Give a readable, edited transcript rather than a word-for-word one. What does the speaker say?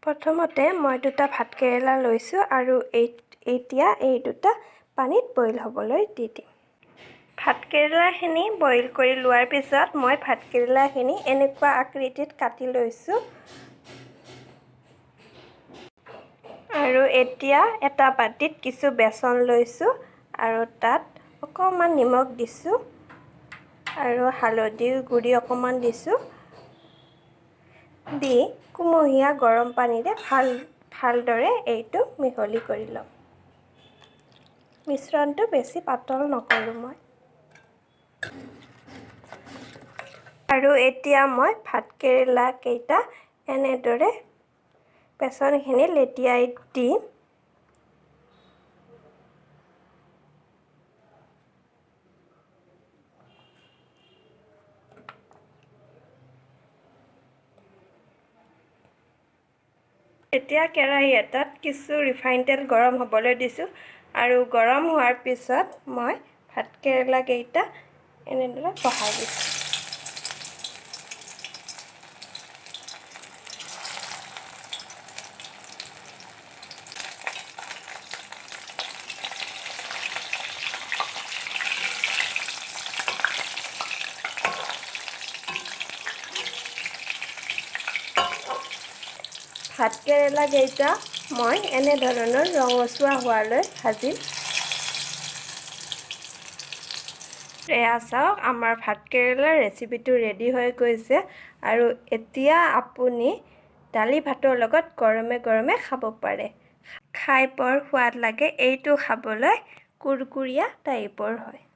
প্ৰথমতে মই দুটা ভাতকেৰেলা লৈছোঁ আৰু এতিয়া এই দুটা পানীত বইল হ'বলৈ দি দিম। ভাতকেৰেলাখিনি বইল কৰি লোৱাৰ পিছত মই ভাতকেৰেলাখিনি এনেকুৱা আকৃতিত কাটি লৈছোঁ। আৰু এতিয়া এটা বাতিত কিছু বেচন লৈছোঁ আৰু তাত অকণমান নিমখ দিছোঁ আৰু হালধি গুড়ি অকণমান দিছোঁ। দি কুমহীয়া গৰম পানীৰে ভালদৰে এইটো মিহলি কৰি ল'ম। মিশ্ৰণটো বেছি পাতল নকৰোঁ মই। আৰু এতিয়া মই ভাতকেৰেলা কেইটা এনেদৰে বেচনখিনি লেটিয়াই দিম। এতিয়া কেৰাহী এটাত কিছু ৰিফাইন তেল গৰম হ'বলৈ দিছোঁ আৰু গৰম হোৱাৰ পিছত মই ভাতকেৰেলা কেইটা এনেদৰে বহাই দিছোঁ। ভাতকেৰেলা কেইটা মই এনেধৰণৰ ৰঙচুৱা হোৱালৈ ভাজিম। এয়া চাওক, আমাৰ ভাতকেৰেলাৰ ৰেচিপিটো ৰেডি হৈ গৈছে। আৰু এতিয়া আপুনি দালি ভাতৰ লগত গৰমে গৰমে খাব পাৰে। খাই বৰ সোৱাদ লাগে। এইটো খাবলৈ কুৰকুৰীয়া টাইপৰ হয়।